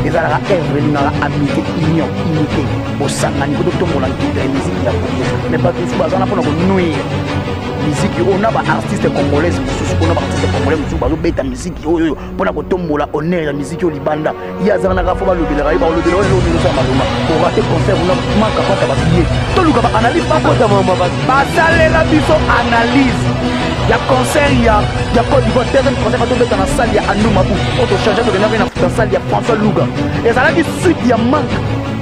Ezalaka œuvre elingaka amitié, union, unité, bosangani mpo totombola nkita ya miziki ya Congo. Mais bato mosusu baza wana mpona konuire miziki oyo na baartiste congolaise mosusu, oyo na baartiste congolais mosusu bazobeta miziki oyo oyo mpona kotombola honneur ya miziki oyo libanda. Ye azala na kafo balobelaka ye, balobela oyo eloko nyonso ya malonga orate concert kuna makapata babiye. Toluka baanalyse bakota basalela biso analyse ya concert ya Côte d'Ivoire, deuxième concert batobeta na salle ya Anoumabou oyo tochange, tokendaki na salle ya François Luga. Ezalaki suite ya manque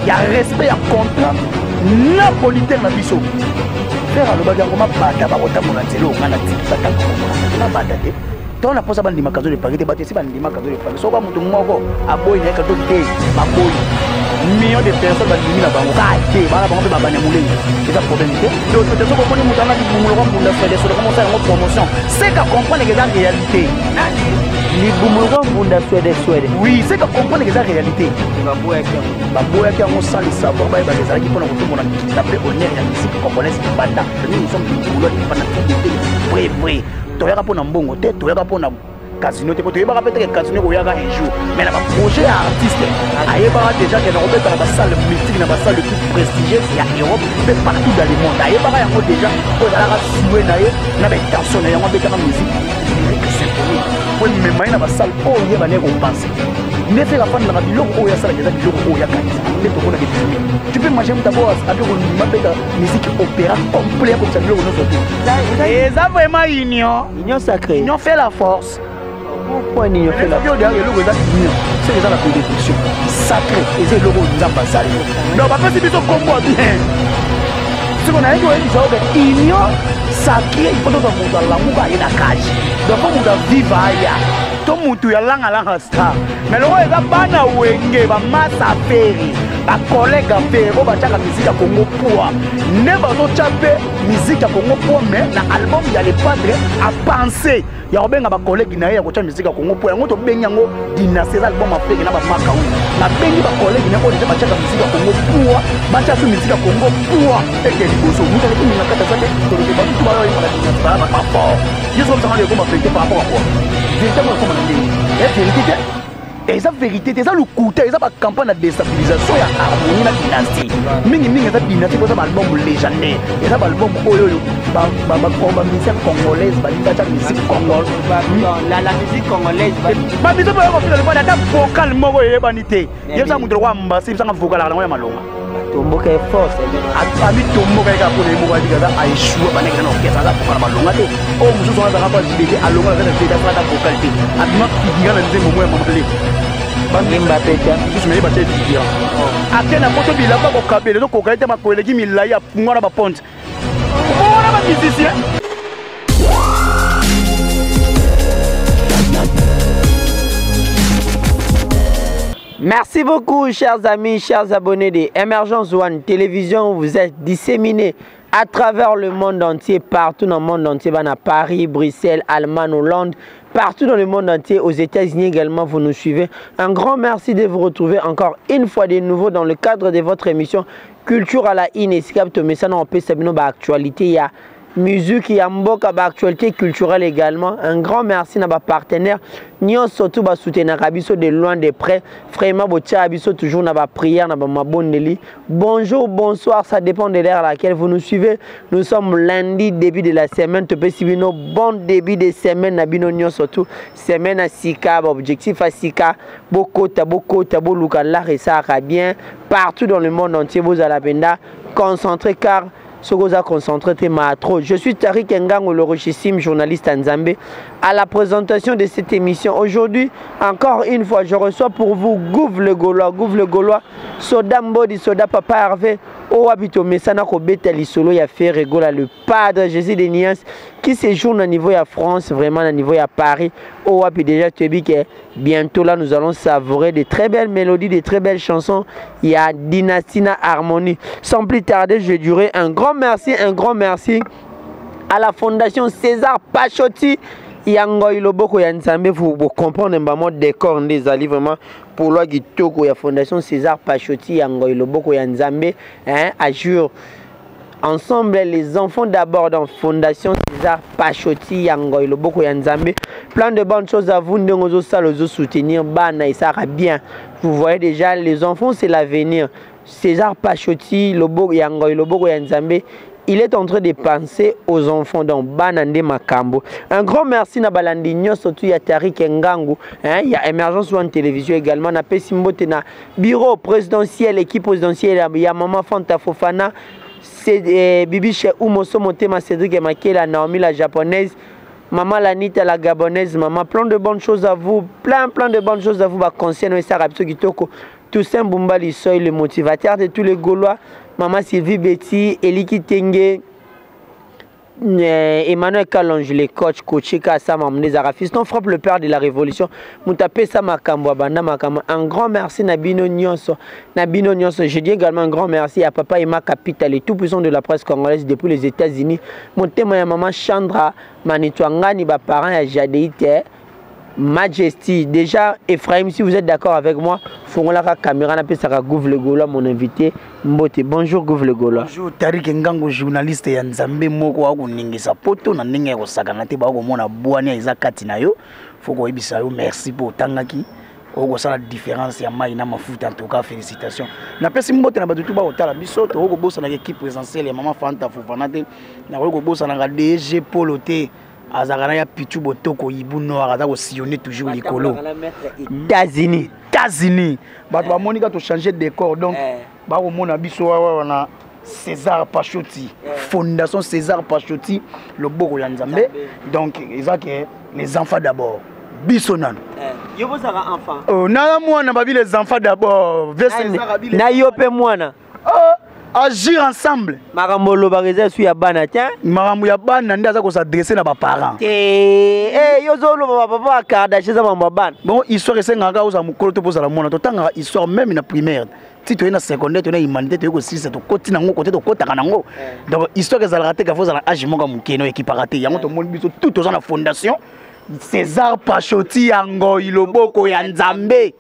ya respect ya contrat na producteur na biso. Frère alobaki yango, mabata bakotambola nzela oyo, nga na tiki batambola mabata te. Ntango na mposa bandima Cadeau de Paris te, bato esi bandima Cadeau de Paris. Soki moto moko aboyi na ye cadeau te, baboyi million de personnes bandimi na bango kaka te, bana bango mpe babanya molenge, eza problème te. Donc te soki omoni moto ana libumu lokwa mbunda swede swede, koma osala yango promotion, seka comprendre ke eza réalité. Libumu lokwa mbunda swede swede. Oui, seka comprendre ke eza réalité. Baboyaki yango sans le savoir, bayebaka ezalaki mpona kotomona kita mpe honneur ya musique congolaise libanda. Nous sommes des boulot libanda, vrai vrai. Toyaka mpo na mbongo te, toyaka mpo na casino te, po toyebaka mpe teke casino ekoyaka un jour. Mais na baprojet ya artiste, ayebaka déjà ke nakobeta na basalle mythique, na basalle le plus prestigieuse ya Europe mpe partout dans le monde. Ayebaka yango déjà, po ezalaka souhait na ye na baintention na yango. Abetaka musique lyrique symphonique po emema ye na basalle oyo ye bandeki kopense. Nde Ferre afandaka, biloko oyo asalaka eza biloko oyo akanisa nde tomonaka ebimi. Tu peux imaginer moto abo ape kondima beta musique opéra complet, akokisa biloko nyonso te. Eza vraiment union. Union sacrée. Union fait la force. Pourquoi union fait la force? Eloko eza union, soki eza na bénédiction sacré, eza eloko oyo Nzambe asali. Donc bapesi biso kombo ya bien. Soki nayebi oyebisa oyo ke union sacré, il faut tozwa moto alamuka aye na cage. Donc fo moto aviva aya to mutu ya langalanga star. Mais loko eza bana Wenge, bamasa Ferre, bacollègue ya Ferre oyo batiaka misike ya Congo poa, nde bazotya mpe misike ya Congo poa. Mais na album ya Le Padre, apense ya kobenga bacollègue na ye ya kotya misike ya Congo poa, yango tobengi yango Dynastie. Eza album afeke na bamaka oyo babengi bacollègue na ye oyo deja batiaka misike ya Congo poa, batya so misike ya Congo poa eke liboso. Moto aleki minga kata aza te. Toloke bato bayoyembaka Dynastie baya bafort. Yesu komisanga ekoma vérité par rapport à quoi? Vérité ngo ekoma na ndenge ya vérité te, eza vérité te, eza lokuta, eza bacampagne ya déstabilisation ya harmonie na Dynastie. Mingimingi eza Dynastie mpo eza baalbum légendaire, eza baalbum oyo oyo bamusicien congolaise balingi batya musique congol. La musique congolaise. Bamiso mpo yakofika lokola ata vocal moko eyebani te. Yebisa moto lokola mbasi, yebisanga vocal yango ya malonga. Tomboka ye force. Amitomboka ye kaka mpona ye moko abika aza aeshue. Bandaki na orchestre, aza vocal na malonga te. Oyo mosusu wana azalaka mpo JDT alonga na kati ya JDT, asalaka vocal te, abima figura na nzembo moko ya mamale. Yemba pe te. Mosusu naye batia figura, ake na poto, bilamba kokabela ezokoka ye te, makolo eleki milai, afungwa na baponte wana bamusicien. Merci beaucoup, chers amis, chers abonnés de Emergence One Télévision. Vous êtes disséminés à travers le monde entier, partout dans le monde entier, à Paris, Bruxelles, Allemagne, Hollande, partout dans le monde entier, aux États-Unis également, vous nous suivez. Un grand merci de vous retrouver encore une fois de nouveau dans le cadre de votre émission Culture à la Ine. Esika tomesana opesa bino ba actualité ya musique ya mboka, ba actualité culturelle également. Un grand merci na ba partenaire nyonso tout ba soutenaka biso de loin, de près. Vraiment botia biso toujours na ba prière, na ba mabondeli. Bonjour, bonsoir, ça dépend de l'heure à laquelle vous nous suivez. Nous sommes lundi, début de la semaine. Topesi bino bon début de semaine na bino nyonso tout. Semaine ya sika, ba objectif ya sika, bokota bokota, boluka l'art esalaka bien partout dans le monde entier. Bozala mpenza concentré, car soki oza concentré te, maa trop. Je suis Tarik Ngango, le richissime journaliste à Nzambe, à la présentation de cette émission. Aujourd'hui, encore une fois, je reçois pour vous Gouv le Gaulois, Gouv le Gaulois, Soda Mbodi, Soda Papa Hervé, Owabito Mesana kobeta lisolo ya Ferre Gola, le padre Jésus de Nias, qui séjourne au niveau ya France, vraiment au niveau ya Paris. Owapi déjà tu dis que bientôt là nous allons savourer de très belles mélodies, de très belles chansons. Il y a Dynastie na Harmonie. Sans plus tarder, je dirais un grand merci, un grand merci à la Fondation César Pachoti. Yango loboko ya Nzambe, vous, vous comprenez mbamo décor nde ezali vraiment pour loi kitoko ya Fondation César Pachoti, yango loboko ya Nzambe, hein, azur. Ensemble, les enfants d'abord dans Fondation César Pachoti ya Ngoy Loboko ya Nzambe. Plein de bonnes choses à vous, ndenge ozosala soutenir bana et ça bien. Vous voyez déjà, les enfants, c'est l'avenir. César Pachoti, Loboko ya Ngoy Loboko ya Nzambe, il est en train de penser aux enfants donc bana nde makambo. Un grand merci na balandi nyonso tu ya Tarik Ngangu, hein, ya Emergence One Télévision également na pesi mbote na bureau présidentiel, équipe présidentielle ya maman Fanta Fofana, c'est Bibiche Oumoso Motema, Cédric Makela, Naomi la japonaise, Maman Lanita la gabonaise, maman, plein de bonnes choses à vous, plein plein de bonnes choses à vous, ba conseil no esara biso kitoko. Toussaint Bumba Lissoy, le motivateur de tous les Gaulois, Maman Sylvie Betty, Eliki Tenge, Emmanuel Kalonge, le coach, coaché Kassam Amnezara, fiston frappe le père de la révolution, Moutapé Samakambo, Abanda Makambo. Un grand merci Nabino Nyonso, Nabino Nyonso. Je dis également un grand merci à Papa Emma Capital, le tout puissant de la presse congolaise depuis les États-Unis. Mon témoin, Maman Chandra Manitouangani, ba parents ya Jadeite Majesty. Déjà, Ephraim, si vous êtes d'accord avec moi, fongola la caméra, na pesa Gouv le Gaulois, mon invité. Mbote. Bonjour Gouv le Gaulois. Bonjour Tarik Ngango, journaliste ya Nzambe moko wa koningisa poto na ndenge ya kosakana te, ba komona bwani eza kati na yo. Faut koyebisa yo merci pour tangaki. Okosala différence ya mai na mafuta, en tout cas félicitations. Na pesi mbote na bato tu ba otala biso, to kobosana équipe présidentielle ya Maman Fanta Fofana te, na kobosana ka DG Polo te. Azalaka na ya Pichu Botoko Ibu Noir, aza ko sillonner toujours likolo. États-Unis. États-Unis. Bato ba monika to changer décor donc ba komona biso wa na César Pachoti, Fondation César Pachoti, loboko ya Nzambe. Donc eza que les enfants d'abord. Biso nanu. Yo bozaka enfant. Oh, na mwana babi les enfants d'abord. Ve César abi les Na yo pe mwana. Oh, agir ensemble. Makambo lobaka eza su ya bana, tiens. Makambo ya bana nde aza ko s'adresser na ba parents. Te, eh, yo zo loba ba papa Kardashian eza mambo ya bana. Bon, histoire esengaka oza mokolo to bozala mwana, totangaka histoire même na primaire. Ti toye na secondaire, toye na humanité, toye kosilisa, tokoti nango kote, tokotaka nango. Donc histoire ezalaka te ka faut ozala âge moko ya moke, no ekipaka te. Yango tomoni biso tout toza na fondation César Pachoti ya Ngoy Loboko ya Nzambe.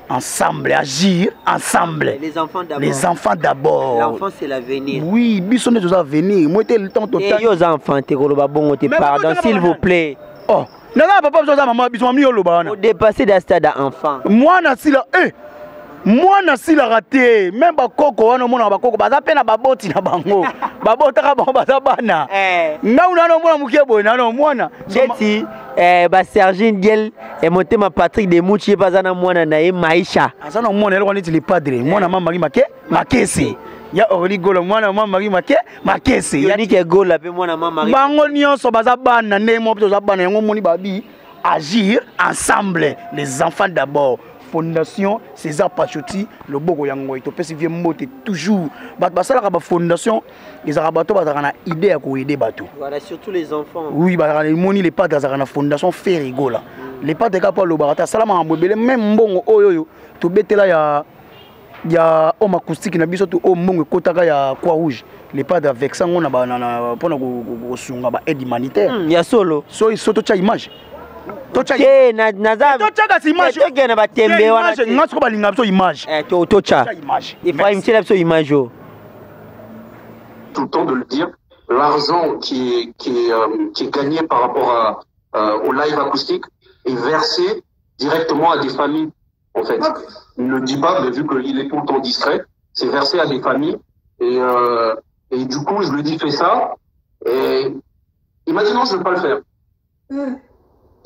Ensemble, agir ensemble. Les enfants d'abord. Les enfants d'abord. L'enfant, c'est l'avenir. Oui, biso nde toza avenir. Moi, t'es le temps total. Et yo enfants, t'es koloba bongo, t'es Mais pardon, papa, s'il vous plaît. Oh, naza papa biso za maman biso mami yo loba wana. Au dépasser d'un stade enfant. Moi na sila eh. Moi na sila raté, même ba koko wana mona ba koko baza pe na baboti na bango. Babotaka bango baza bana. Nga una no mona mukie boye na no mwana. Jeti, ba Sergine Diel et motema Patrick Demouchi baza na mwana na ye Maisha. Aza na mwana eloko neti le padre, mwana mama Marie Make, Makese. Ya Aurélie Gola, mwana mama Marie Make, Makese. Ya Yannick Gola pe mwana mama Marie. Bango nyonso baza bana nde mo toza bana yango moni babi agir ensemble, les enfants d'abord. Fondation César Pachoti, loboko ya Ngoy, topesi vie mbote toujours. Bato basalaka ba fondation, ezalaka bato bazalaka na idée ya koaider bato. Voilà, surtout les enfants. Oui, bazalaka na moni les padres azalaka na fondation Ferrigola. Les padres kaka po alobaka te, asala makambo ebele, même mbongo oyo oyo tobetela ya homme acoustique na biso to oyo mbongo ekotaka ya Croix Rouge. Les padres avec ça ngona ba na, na, pona ko, ko, ko, kosunga ba aide humanitaire. Ya solo. So, so totya image. Totya Te, na, na za- Totya kasi image. Te, tokende ba tembe Te, wana image, te. nga soko balinga biso image. Eh, to, totya. Totya image. Ephraim, Merci. tiela biso image oyo. Tout le temps de le dire, l'argent qui est gagné par rapport au live acoustique est versé directement à des familles, en fait. Il ne le dit pas, mais vu qu'il est tout le temps discret, c'est versé à des familles. Et du coup, je lui dis, fais ça. Et il m'a dit, non, je ne vais pas le faire.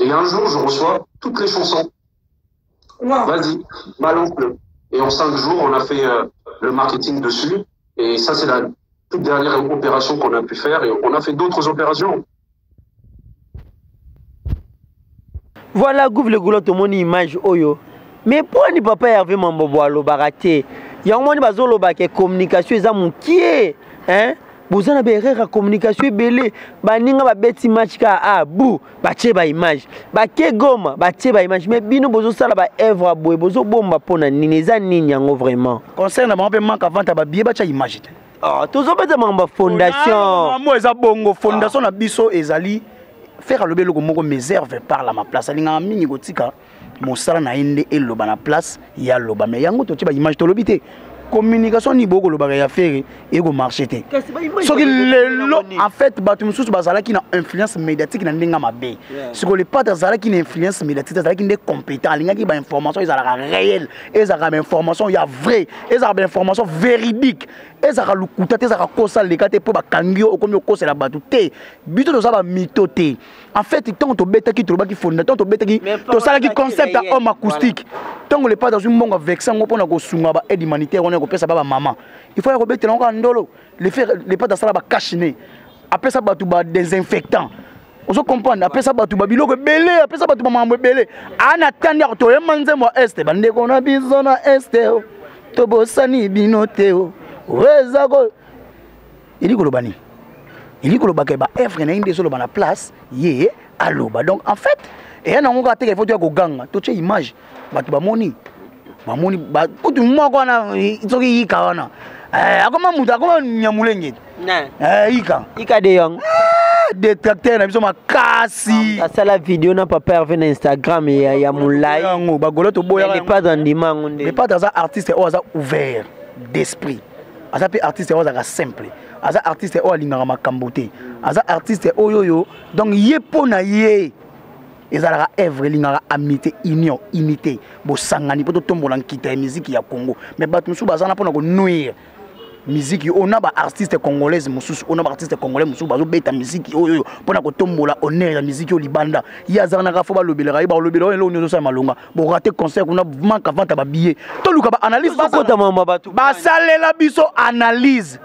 Et un jour, je reçois toutes les chansons. Vas-y, balance-le. Et en 5 jours, on a fait le marketing dessus. Et ça, c'est la toute dernière opération qu'on a pu faire. Et on a fait d'autres opérations. Voilà, Gouv le Goulo, tout le monde image oyo. Mais pourquoi ni papa Hervé Mambobo alobaka te? Yango moni bazolobaka communication eza mokie, hein? Boza na ba erreur ya communication ebele. Baninga babeti match ka a bu, batie ba image. Bake Goma, batie ba image. Mais bino bozosala ba œuvre ya boye, bozobomba mpona nini? Eza nini yango vraiment? Concert na bango mpe manque avant ba billet batia image te. Oh, tozobeta makambo ya fondation. Makambo eza bongo, fondation na biso ezali faire alobi eloko moko réserve par la ma place. Alingaka mingi kotika mosala na ye nde eloba na place ya loba. Mais yango totie ba image tolobi te. Communication nini bokolobaka ya Ferre ekomarche te? Soki lelo, en fait, bato mosusu bazalaki na influence médiatique na ndenge mabe. Sikoyo Le Padre azalaki na influence médiatique, azalaki nde compétent, alingaki bainformation ezalaka réel, ezalaka bainformation ya vrai, ezalaka bainformation véridique, ezalaka lokuta te, ezalaka kosa leka te mpo bakangi yo okomi okosela bato te. Biso toza bamito te. En fait, ntango tobetaki, tolobaki fonda, ntango tobetaki, tosalaki concept ya homme acoustique. Ntango Le Padre azwi mbongo, avexe yango mpona kosunga ba aide humanitaire wana, kopesa ba bamama, il faut ya kobetela yango kaka ndolo. Le Padre asala bacache-nez, apesa bato ba désinfectant, ozo comprendre, apesa bato babiloko ebele, apesa bato bamakambo ebele. Ana tandi yako toyemba nzembo ya Este, bandeko na biso na Este, tobosani bino te. O eza ko eli koloba nini? Eli kolobaka baœuvre na ye nde ezoloba na place ye aloba. Donc en fait, eya nango kaka teka, ifo toya koganga, totie image, bato bamoni, bamoni kutu moko wana. Soki yika wana akoma moto, akoma nyamulenge, yika. Ika de Yong. Détracteur na biso makasi. Asala video na papa Hervé na Instagram ya molai. Yango bagola toboyaka. Le Padre andima yango nde. Le Padre aza artiste oyo aza ouvert d'esprit, aza mpe artiste oyo azalaka simple, aza artiste oyo alingaka makambo te, aza artiste oyo oyo donc ye mpo na ye ezalaka œuvre, elingaka amitié, union, unité, bosangani mpo totombola nkita ya miziki ya Congo. Mais bato mosusu baza na mpona konuire miziki oyo na baartiste congolaise mosusu, oyo na baartiste congolais mosusu bazobeta miziki oyo oyo mpona kotombola honneur ya miziki oyo libanda. Ye azala naka fo balobelaka ye, balobela oyo eloko nyonso osala malonga. Borate concert kuna, manque vente ya babillet. Toluka baanalyse, basalela biso analyse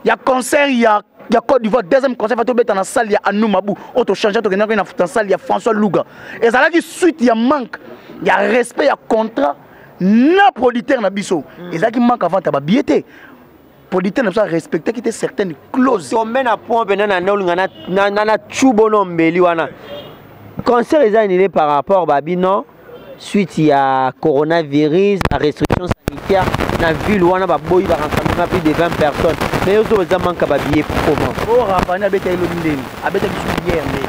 ya concert ya Côte d'Ivoire. Deuxième concert tobeta na salle ya Anoumabou oyo tochange, tokendaki na salle ya François Luga. Ezalaki suite ya manque ya respect ya contrat na producteur na biso. Ezalaki manque ya vente ya babillet te, producteur na biso arespectaki te certaines clauses. Tombe na point mpena na nde olinga na cubo no mbeli wana. Concert eza annulé par rapport babino suite ya coronavirus, ba restriction sanitaire na ville wana, baboyi barassemblement plus de 20 personnes. Mais yo ozo eza manque ya babillet comment? Oyo Ravani abetaki elobi ndeni, abetaki su hier ndeni.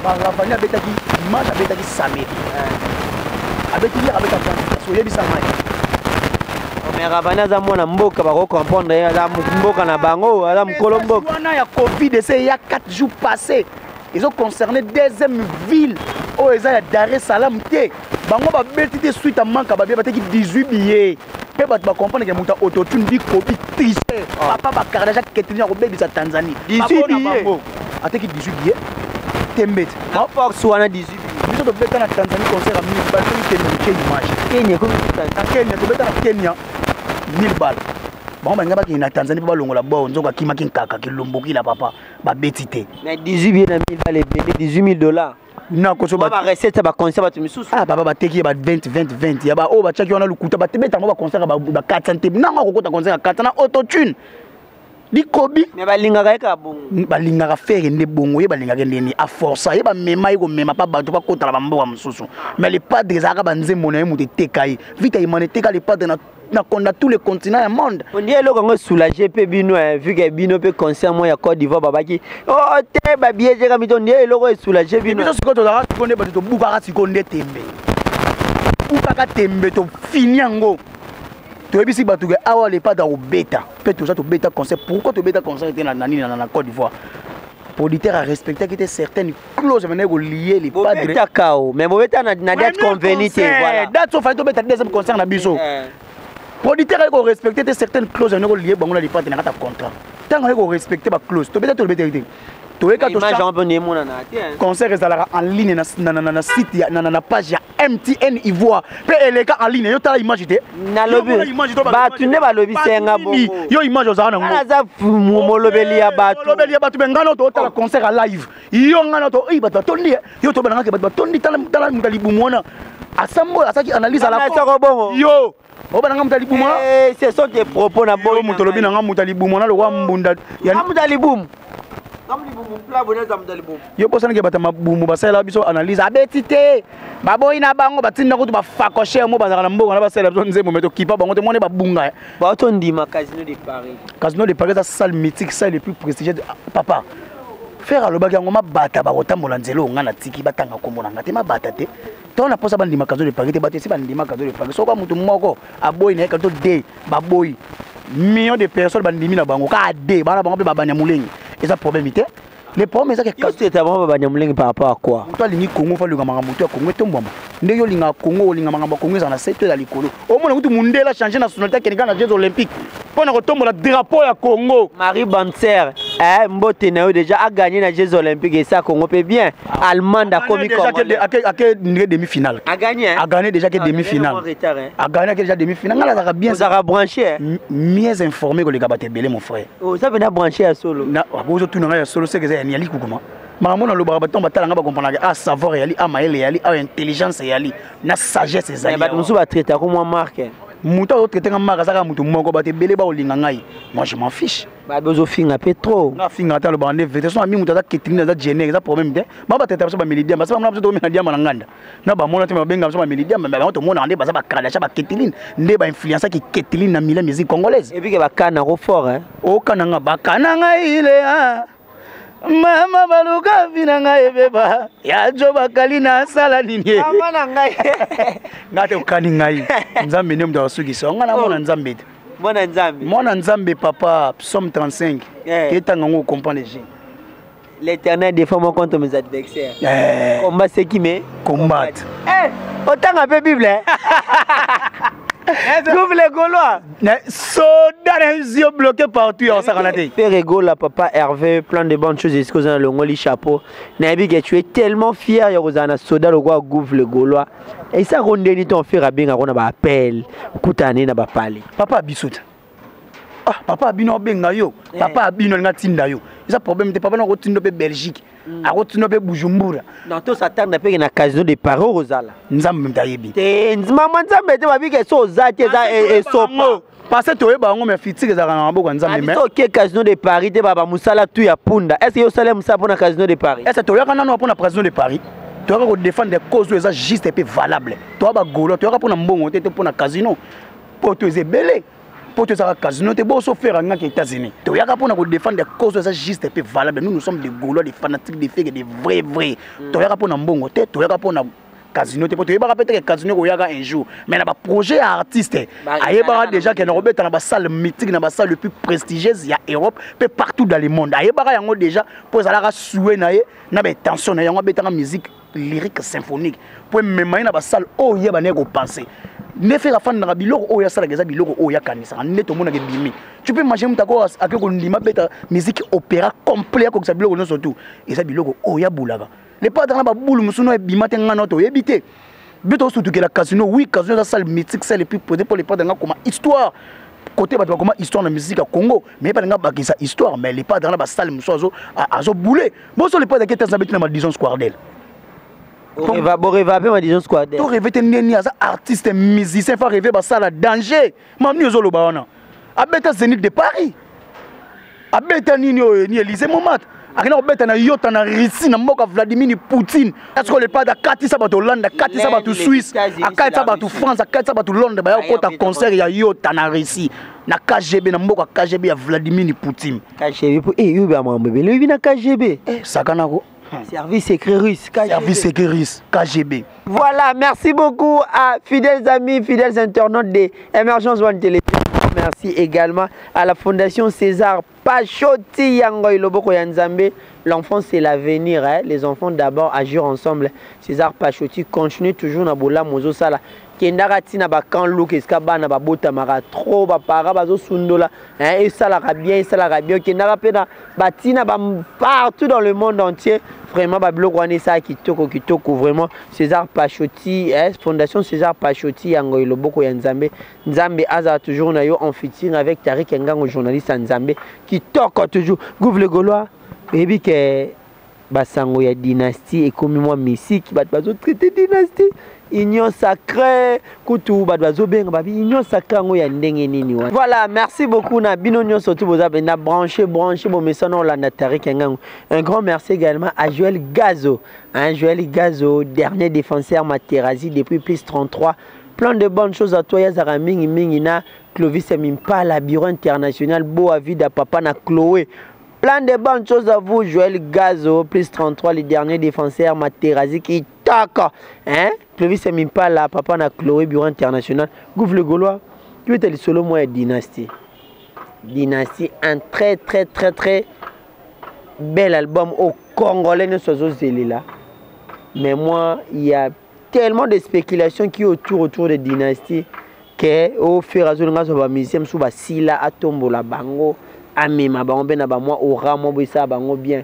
Ravani abetaki dimanche, abetaki samedi, abeti hier, abetaki vendredi. Oyebisa ngai. Mais Ravani aza mwana mboka, bakocomprendre ye, aza mboka na bango, aza mokolo mboka. Wana ya Covid ese ya 4 jours passé, ezoconcerne deuxième ville oyo eza ya Dar es Salaam te. Bango babeti te suite ya manque babillets, bateki 18 billets mpe bato bacomprendre ke moto ya autotune bikobi tricher. Papa bakardasha ketini ya kobebisa Tanzanie. 18 billets. Ateki 18 billets, tembe te. Na force wana 18 billets. Biso tobeta na Tanzanie concert ya 1000 balles. Soki tembe, totie image. Kenya ekomi. Na Kenya, tobeta na Kenya 1000 balles. Bango balinga bakende na Tanzanie mpo balongola bo nzoko akimaki nkaka kilombokila papa, babeti te. Mais 18 billets na 1000 balles ebele, 18 000 $. Nakoso. Barecette ya baconcert bato misusu. Ah papa, bateki ye ba 20 20 20 ya baoyo batiaki wana lokuta. Batebeta yango baconcert ba 400 te. Nango akokota concert ya 400 na autotune likobi. Mais balingaka ye kaka bongo. Balingaka Ferre nde bongo. Ye balingaka ndeni aforsa ye, bamema ye komema mpa bato bakotala bamboka mosusu. Mais Le Padre ezalaka banzembo na ye moto eteka ye vite, ayimana eteka Le Padre na konda tous les continents ya monde. Ondi eloko yango soulage mpe bino, vu que bino mpe concert mo ya Côte d'Ivoire babaki o te babillet ezekami te, ondi eloko esoulage bino. Biso sikoyo tozalaka sikoyo nde bato tobukaka sikoyo nde tembe, bukaka tembe, tofini yango, toyebisi bato ke awa Le Padre akobeta mpe toza tobeta concert. Pourquoi tobeta concert te na nini, na Côte d'Ivoire? Producteur arespectaki te certaines clauses maintenant kolier Le Padre. Bobetaka o, mais bobeta na date convenue te, voilà. Date so fallait tobeta deuxième concert na biso. Producteur aye korespecte te certaines clauses yango kolie bango na Le Padre na kati ya contrat. Ntango aye korespecte baclause, tobeta, tolobetaki te, toyeka. Concert ezalaka en ligne na site ya na page ya MTN Ivoire mpe eleka en ligne. Yo tala image te. Nalobi bato nde balobi senga bongo. Yo image ozala nango. Aza molobeli ya bato. Molobeli ya bato. Me ngano totala concert ya live, yo ngano to bato batondi, yo tobanangaki bato batondi. Tala moto ya libumu wana asambo asalaki analyse ala bongo. Yo obananga moto ya libumu. Ce sont des propos na boy. Moto olobi nanga moto ya libumu wana lokwa mbunda. Moto ya libumu. Yo bosanaki bato ya mabumu basalela biso analyse, abeti te, baboyi na bango, batinda kutu bafakoshere mo bazalaka na mboka na basalela biso nzembo, me tokipa bango te, mone babunga. Baotondima Casino de Paris. Casino de Paris eza salle mythique, salle le plus prestigieux. Papa Ferre alobaki yango, mabata bakotambola nzela oyo nga natiki, batanga nkombo na nga te, mabata te. To na posa bandima Casino de Paris te, bato esi bandima Casino de Paris. Soki moto moko aboyi na ye to de baboyi, million de personnes bandimi na bango kaka de bana bango mpe babanya mulenge, eza problème te. Le problème eza ke traiter bango babanyamulenge par rapport à quoi? Moto alingi Kongo, fa alinga makambo to ya Kongo etombwama. Ndenge olingaka Kongo, olinga makambo ya Kongo ezala na se to eza likolo. Omona kutu mundele achange nationalité, akende kaka na Jeux olympique mpo na kotombola drapeau ya Congo. Marie Banser, eh, mbote na yo. Déjà a gagné na Jeux olympiques, esa Congo mpe bien. Allemande akomi. Congolais ake ndenge demi finale. A gagné, hein? A gagné déjà ke demi finale, a gagné ake déjà demi finale. Nga nazalaka bien. Ozalaka branché, hein? Mieux informé koleka bato ebele, mon frère. Oza mpenza branché ya solo. Ozotuna ngai ya solo, seke eza ya likukuma. Makambo nalobaka, bato batala nga bakomprendaka. A savoir eyali, a mayele eyali, a intelligence eyali, na sagesse ezali. Bato mosusu batraitako mwa marque. Moto azotraite nga marque azaka moto moko. Bato ebele baolinga ngai, moi je m'en fiche. Babe, ozofinga mpe trop. Nga afinga ata, alobaka nde vérité. So ami moto aza ketrine, aza jener, eza problème te. Bango batraita biso bameli diamba. Bamona biso tokomela diamba na nganda na bamona te, babenga biso bameli diamba. Bango tomonaka nde baza bakradasha, baketeline nde bainfluençaki keteline na mila musique congolaise. Et puis ke bakanako fort, hein? Okananga, bakananga ile mama baluka vi na ngai ebeba ya jo bakali na asala nini? Mama na ngai. Nga te okani ngai, Nzambe nde moto akosukisa nga na mona Nzambe te. Mwana Nzambe. Mwana Nzambe, papa. Psaume 35. Ketanga ngo, comprendre les. L'Éternel défend moi contre mes adversaires. Eh. Combat ceux qui me combattent. Eh, autant un peu Bible. Hein? Gouv les Gaulois. Soda na yeux bloqué partout ya osakana te. Ferre Gola, papa Hervé, plein de bonnes choses. Est-ce que vous avez le chapeau? Nayebi que tu es tellement fier ya kozala na soda lokwa Gouv le Gaulois. Et ça rondeni ton frère abenga kona ba appel, kutane na ba pale. Papa bisuta. Ah, papa abino abenga yo. Papa abino alinga tinda yo, eza problème te. Papa nakotinda mpe Belgique, akotinda mpe Bujumbura. Non, to s'attendre mpe na Casino de Paris ozala. Nzambe moto ayebi. Te, mama, Nzambe te. Babike so oza te, eza esopa. Parce que toyeba yango, mais fitike ezalaka na maboko ya Nzambe. Mais oke Casino de Paris te, baba mosala tu ya punda. Est ce que yo osala mosala mpona Casino de Paris? Est ce que toyaka nano mpona Casino de Paris? Toyaka kodéfendre cause oyo eza juste mpe valable. Toya bagaulois, toyaka mpona mbongo te, te mpona casino mpo to eza ebele, mpo to ezaka casino te. Boso Ferre angaki États-Unis, toyaka mpona kodéfendre cause oyo eza juste mpe valable. Nous, nous sommes des Gaulois, des fanatiques de Ferre, des vrais vrais. Toyaka mpona mbongo te, toyaka mpona casino te, mpo toyebaka mpe teke casino koyaka un jour. Mais na baprojet ya artiste, ayebaka déjà ke na kobeta na basalle mythique, na basalle le plus prestigieuse ya Europe mpe partout dans le monde. Ayebaka yango déjà, mpo ezalaka souhait na ye na baintention na yango. Abetaka musique lyrique symphonique mpo emema ye na basalle oyo ye bandeki kopense. Nde Ferre afandaka, biloko oyo asalaka eza biloko oyo akanisaka nde tomonaka ebimi. Tu peux imaginer moto ako ake kondima beta musique opéra complet, akokisa biloko nyonso tu. Eza biloko oyo abulaka. Le padre na babulu mosusu no ebima te. Ngana toyebi te, biso tosutukela casino. Oui, casino eza salle mythique, salle plus posée mpo le padre nga koma histoire. Côté bato bakoma histoire na musique ya Congo, mais ye nga bakisa histoire. Mais le padre na basalle mosusu azobule boso. Le padre ake te, aza beti na Madison Square Garden. Boreva mpe Madison Square. To rêve te ndeni aza artiste musicien, fa rêve basala danger. Mamni ozoloba wana, abeta Zénith de Paris, abeta nini oyo ni Élysée Montmartre, akenda kobeta na yota na Russie, na mboka Vladimir Poutine. Sikoyo le padre akatisa bato Hollande, akatisa bato Suisse, akatisa bato France, akatisa bato Londres, baya kokota concert ya yota na Russie, na KGB, na mboka KGB ya Vladimir Poutine. KGB po eyobi ya mambo ebele, oyebi na KGB. Sakanako. Service secret russe, KGB. Service secret russe, KGB. Voilà, merci beaucoup à fidèles amis, fidèles internautes de Emergence One Télévision. Merci également à la Fondation César Pachoti Yango Loboko ya Nzambe. L'enfant, c'est l'avenir, hein? Les enfants d'abord, agir ensemble. César Pachoti continue toujours na bola mozo sala. Kendaka ntina bacan luk esika bana babotamaka trop, bapara bazosundola, esalaka bien, esalaka bien. Okendaka mpe na batina ba partout dans le monde entier. Vraiment, babiloko wana esala kitoko kitoko vraiment. César Pachoti, Fondation César Pachoti Yango, loboko ya Nzambe. Nzambe azala toujours na yo, en featuring avec Tarik Ngango, journaliste ya Nzambe, kitoko toujours. Gouv le Gaulois, oyebi ke basango ya dynastie ekomi mwa misiki. Bato bazotraite dynastie, union sacrée kutu, bato bazobenga babi union sacrée yango ya ndenge nini wana. Voilà, merci beaucoup na bino nyonso tu boza mpenza branché branché, bomesana olanda Tarik Ngango. Un grand merci également à Joël Gazo, hein, Joël Gazo, dernier défenseur Materazzi depuis plus 33. Plein de bonnes choses à toi. Yazaka mingi mingi na Clovis Mimpala, bureau international Boa Vida, papa na Chloé. Plein de bonnes choses à vous, Joël Gazo, plus 33, le dernier défenseur Materazzi qui Taka hein, Clovis Mimpala, papa na Chloé, bureau international. Gouve le Gaulois, tu es le solo moi Dynastie. Dynastie, un très très très très bel album au Congolais ne là. Mais moi, il y a tellement de spéculations qui autour autour de Dynastie que au Ferre azolinga azwa ba musicien mosusu basila atombola bango amema bango mpe na bamwa ora mwa boye esala bango bien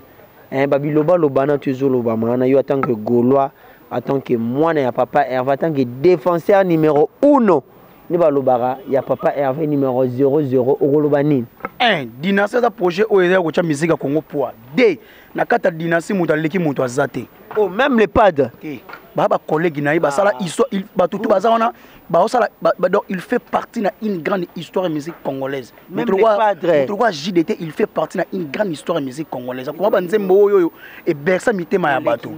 eh, babilobaloba na to ezolobama wana. Yo en tant que Gaulois, en tant que mwana ya papa Herve, en tant que défenseur numéro 1 nde balobaka ya papa Herve numéro 00, okoloba nini? 1, Dynastie eza projet oyo eza ya kotya musique ya Congo poids. D, na kati ya Dynastie, moto aleki moto aza te. Oh, même le padre? Te, baa bacollègue na ye basala histoire. Bato tu baza wana baosala. Donc il fait partie na une grande histoire ya musique congolaise. Même le padre? Moto lokola JDT, il fait partie na une grande histoire ya musique congolaise. Akoma banzembo oyo oyo ebersa mitema ya bato.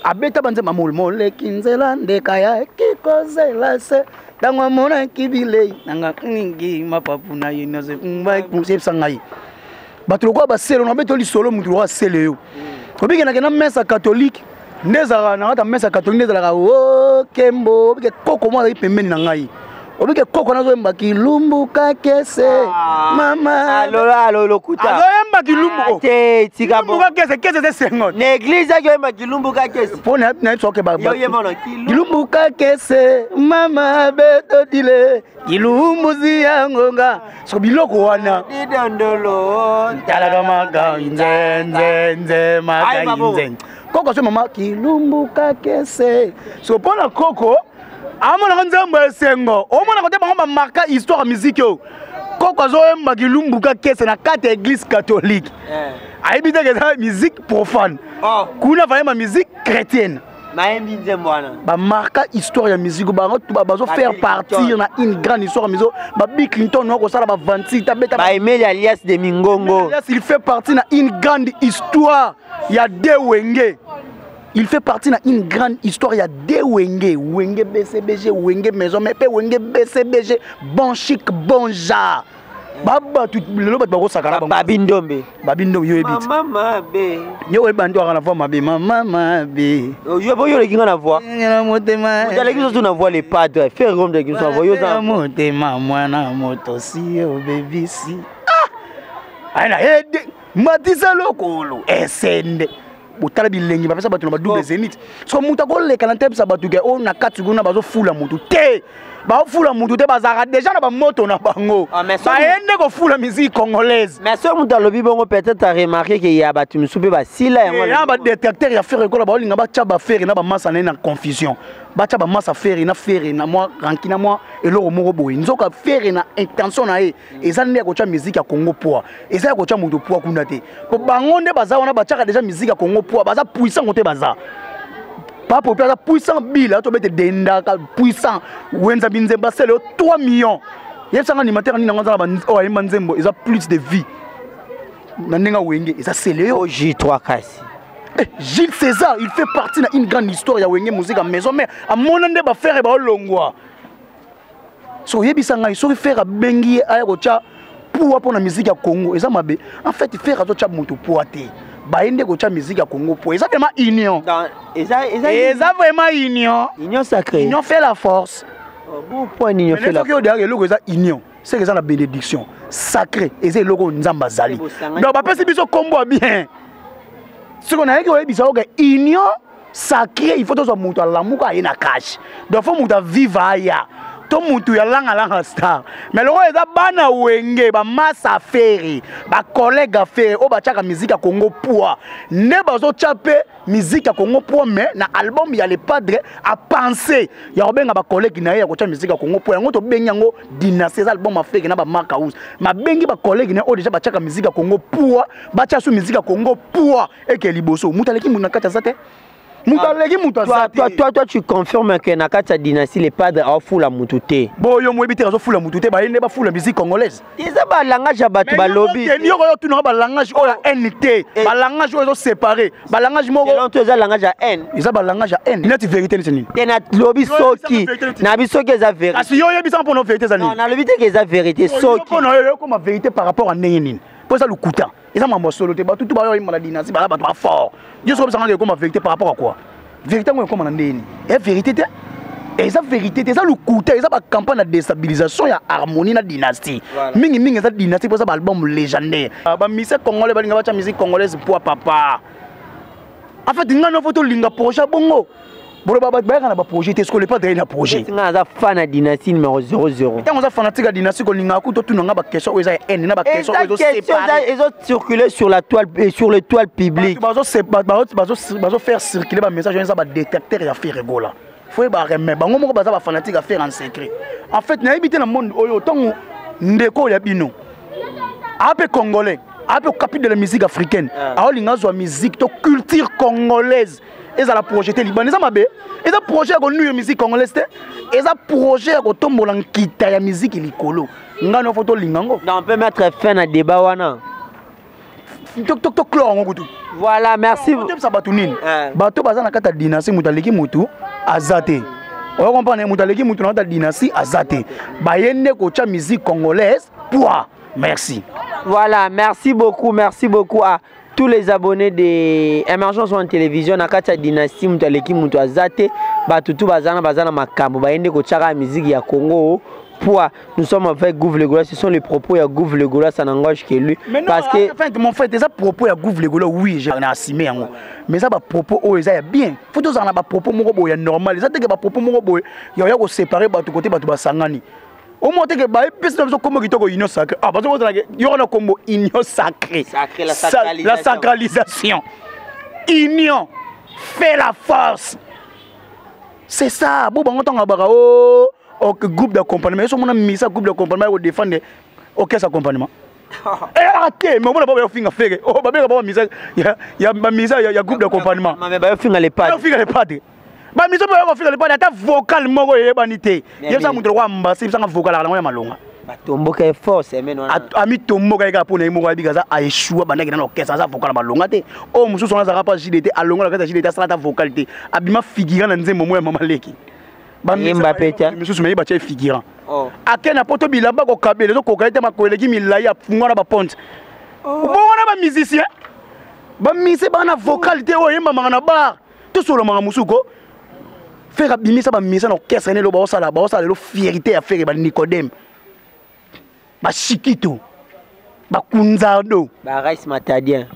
Abeta banzembo moleki nzela ndeka ya kikozela se ntango amonaki bilei nanga mingi mapapu na ye nyonso yebisa ngai. Bato lokola basele na beto lisolo, moto lokola sele yo obikenake na messe catholique nde ezalaka na kati ya messe catholique nde ezalaka o kembo. Obike koko moko azali pembeni na ngai, obike koko nazoyemba kilumbuka kese mama. Alo, lokuta. Azoyemba kilumbu. Te, tika. Kilumbuka kese, kese te, sengo. Na église aki oyemba kilumbuka kese? Mpo nayebi soki Yo oyemba na kilumbuka kese mama betodile kilumbuzi ya ngonga. Soko biloko wana. Didondolo. Talaka maka nzenzenze maka nzen koko so mama kilumbuka kese. So mpo na koko amonaka nzembo esengo, omonaka te bango bamarka histoire ya musique oyo. Koko azoyemba kilumbuka kese na kati ya église catholique, ayebi te eza musique profane. Kuna vayemba musique chrétienne. Mayembi nzembo wana. Bamarka histoire ya musique bango bazo faire partir na une grande histoire ya musique. Babill Clinton no kosala bavanti tabeta. Baemeli alias de Mingongo. Alias, il fait partie na une grande histoire ya de Wenge. Il fait partie na une grande histoire ya de Wenge, Wenge BCBG, Wenge Maison, mais mpe Wenge BCBG, bon chic bon genre. Babato lelo bato bakosakana. Babi Ndombe. Babi Ndombe, yo yebi te. Mama mabe. Yo oyeba nde waka na voix mabe, mama mabe. Yo bo yo oleki nga na voix. Na motema. Moto aleki biso na voix, le padre Ferre Gola aleki biso na voix. Yo oza motema mwana moto si obebisi aye na ede matisa lokolo esende. Botala bilengi bapesa bato na badouble zénith. So moto akoleka na ntebisa bato ke oyo na kati kuna bazofula motu te, baofula motu te, bazalaka déjà na bamoto na bango. Ah, mais baye nde kofula musique congolaise. Mais soki moto alobi bongo, peut-être aremarquer ke ya bato mosusu mpe basila yango. Ya badétracteur ya Ferre ekola baolinga batya baFerre na bamasa na ye na confusion, batya bamasa Ferre na Ferre na mwa ranki na mwa eloko moko boye. Nzoka Ferre na intention na ye eza nde ya kotya musique ya Congo poids, eza ya kotya moto poids kuna te, po bango nde baza wana batyaka déjà musique ya Congo poids. Baza puissant kote, baza papo mpe aza puissant bila tobete dendaka puissant wenza binzemba sele yo 3 millions. Yebisanga animateur nini yango aza na oyo ayemba nzembo eza plus de vie na ndenge Wenge eza sele yo. J3 kasi. Eh, Gilles César, il fait partie na une grande histoire ya Wenge Musique Maison Mère. Amona nde baFerre baolongwa. So oyebisa ngai, soki Ferre abengi ye aya kotya poids mpo na musique ya Congo, eza mabe? En fait, Ferre azotya moto poids te, baye nde kotya musique ya Congo poids. Eza vraiment union. Eza eza. Eza vraiment union. Union sacrée. Union fait la force. Oh, bon point, union fait la soki oyo eloko eza union, seke eza na bénédiction sacré, eza eloko oyo Nzambe azali. Donc bapesi biso nkombo ya bien. Soki nayeki koyebisa oke union sacré, il faut tozwa moto alamuka aye na kashe. Donc faut moto avive aya to motu ya langalanga star. Mais lokola eza bana Wenge, bamasa Ferre, bacollègue ya Ferre oyo batiaka musique ya Congo poids, nde bazotya mpe musique ya Congo poids. Mais na album ya le padre, apense ya kobenga bacollègue na ye ya kotya musique ya Congo poids. Yango tobengi yango Dynastie. Eza album ya Ferre na bamark house, mabengi bacollègue na ye oyo déjà batiaka musique ya Congo poids, batya so musique ya Congo poids eke liboso. Moto aleki moto na kati aza te, moto aleki moto aza te. Toi, tu confirmes que na kati ya Dynastie, le padre aofula mutu te? Boyo moyebi te, azofula mutu te, baye nde bafula musique congolaise. Eza balangage ya bato balobi. Yoko oyo tunaka balangage oyo ya haine te, balangage oyo ezosépare, balangage moko. Selon toi, eza langage ya haine? Eza balangage ya haine neti vérité neti nini? Te, nalobi soki nabi soki eza vérité. Kasi yo oyebisanga mpona vérité eza nini? Non, nalobi te ke eza vérité, soki mpona oyo ekoma vérité par rapport à ndenge nini? Mpo eza lokuta, eza mambo ya solo te. Bato tu bayo oyemba na Dynastie baza bato bafort. Yo soki obisanga ekoma vérité par rapport à quoi? Vérité yango ekoma na ndeni ya vérité te, eza vérité te, eza lokuta, eza bacampagne ya déstabilisation ya harmonie na dynastie. Mingimingi eza dynastie mpo eza baalbum légendaire. Bamusicien congolais balinga batya musique congolaise poa papa. En fait, ngai nofo tolinga projet bongo, boloba bato bayaka na baprojet te. Sikoyo Le Padre na projet. Ngai aza fan ya dynastie numéro 00. Ntango oza fanatique ya dynastie, kolingaka kutu otuna nga baquestion oyo eza ya haine na baquestion oyo ezoséparer, ezocirculer sur la toile et sur le toile publique. Bazofaire circuler bamessage oyo eza badétracteur ya Ferre Gola. Fo yeba reme bango moko baza bafanatique ya Ferre en secret. En fait, nayebi te na monde oyo, ntango ndeko oyo ya bino ape congolais, ape capi de la musique africaine, aolinga azwa musique to culture congolaise ezala projet te libanda, eza mabe. Eza projet ya konuire musique congolaise te, eza projet ya kotombola nkita ya musique likolo. Ngai nofo tolinga yango. On peut mettre fin na débat wana. Toclore yango kutu. Voilà, merci. Tobisa bato nini? Bato baza na kati ya dynastie, moto aleki motu aza te. Oyo comprendre, moto aleki motu na kati ya dynastie aza te. Baye nde kotya musique congolaise poids. Merci. Voilà, merci beaucoup, merci beaucoup à tous les abonnés de Émergence en télévision. Na kati ya dynastie, moto aleki moto aza te. Bato tu baza na makambo, baye nde kotiaka musique ya Congo poids. Nous sommes avec Gouv le Gola. Ce sont les propos ya Gouv le Gola, ça n'engage que lui. Mais non, parce que en fait, mon frère, eza propos ya Gouv le Gola, oui, j'ai assumé yango. Mais ça ba propos oyo eza ya bien. Faut tozala na ba propos moko boye ya normal. Eza te ke ba propos moko boye ya koséparer bato côté bato basangani. Au moins te ke ba epesi na biso kombo kitoko, union sacrée. Ah, bazo kozala ke yo na kombo union sacrée. Sacré, la La sacralisation. Sacralisation. Union fait la force. C'est ça. Bo bango ntango baka o ok groupe d'accompagnement, so mona misa groupe d'accompagnement ya kodéfendre orchestre accompagnement eyalaka te. Mais omona bao bayofinga Ferre, oh, babengaka bao bamisa ya bamisa ya groupe d'accompagnement. Mais bayofinga les padres. Bayofinga les padres, bamiso mpe bayokofinga les padres. Ata vocal moko eyebani te. Yebisa moto lokwa mbasi, yebisanga vocal akala yango ya malonga. Batomboka ye fort semaine wana. Amitomboka ye kaka mpo na ye moko ayebika aza aéchoua. Bandaki nana orchestre, aza vocal na malonga te. Oyo mosusu wana azalaka mpa JDT, alongola kati ya JDT, asala ata vocal te, abima figurant na nzembo moko ya mama leki. Yemba pe te. Misusu me batia figurant. Oh. Ake na poto, bilamba kokabela ezokoka ye te, makolo eleki milai, afungwa na baponte. Bongo na bamusicien, bamusicien baa na vocal te, oyo eyembamaka na bar, tosolomaka mosusu ko Ferre abimisa bamisa na orchestre ne. Lelo baosala lelo fierté ya Ferre, banicodème, bashikito, bakunzardo. Ba Rice Matadien.